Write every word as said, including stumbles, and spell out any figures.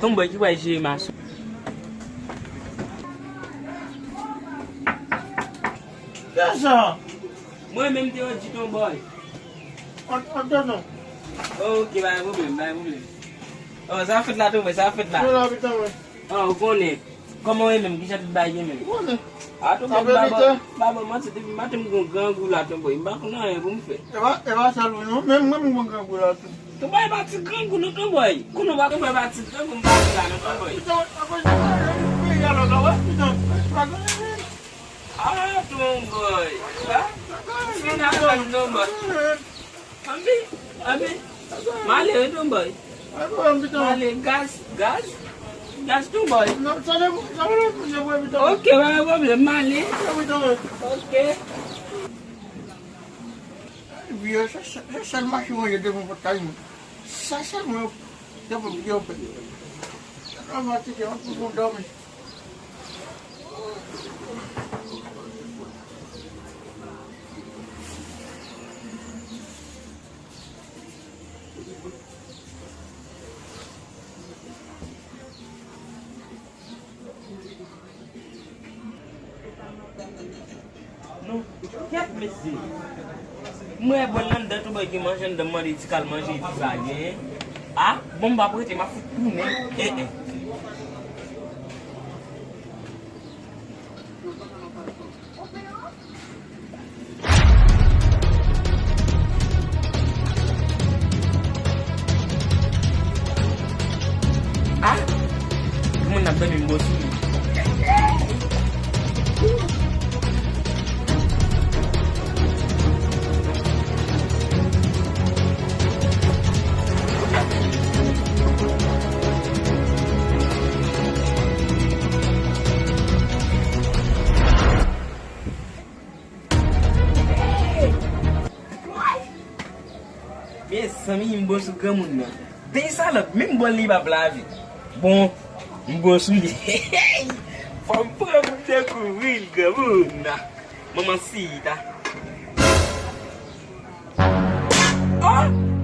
Tonbòy ki pral jere mason. Kisa? Mwen menm te di Tonbòy. An, an, non, non. Ok, pa gen pwoblèm, pa gen pwoblèm. Oh, sa fèt la, Tonbòy, sa fèt la. Mwen la, pitan, mwen. Oh, ou konnen. Kòman w ye menm? Kijan tout bagay ye menm? Ou konnen. A, Tonbòy, m pa ba, ba ba manti, depi maten m gon grangou la, Tonbòy. M pa konn anyen pou m fè. E pa, e pa sèl ou non, menm mwen m gon grangou la tou. Tonbòy pa ti grangou non, Tonbòy. Konnen w pa, Tonbòy pa ti grangou, m pa di la non, Tonbòy. Pitan, akoz de sa, peyi a la, la, wè, pitan. Pa gen anyen. Ah, Tonbòy. Ah, se nan fèt Tonbòy. Anpi, anpi. M ale wi, Tonbòy. M ale, gaz, gaz. Gaz, Tonbòy. Ok, pa gen pwoblèm, m ale. Ok. Vye, se, se, se sèl machin mwen ye devan pòt kay mwen. Sa sèlman yo, yo, yo fè. Sa fatige, an pou moun dòmi. Non, kèt mesye. Mwen bon anndan tou bagay gen manje anndan, m mande ti kal manje, di pa genyen. Ah, bon, m pa prete, m ap fout tounen. Eh, eh. Ah! Kòman n ap dòmi m bò sou li? Mezanmi, m bon sou granmoun nan. Peyi salòp, menm bòl li p ap lave. Bon, m bon sou li. Fò m pran pou m dekouvri l, granmoun nan. Manman sita. Oh!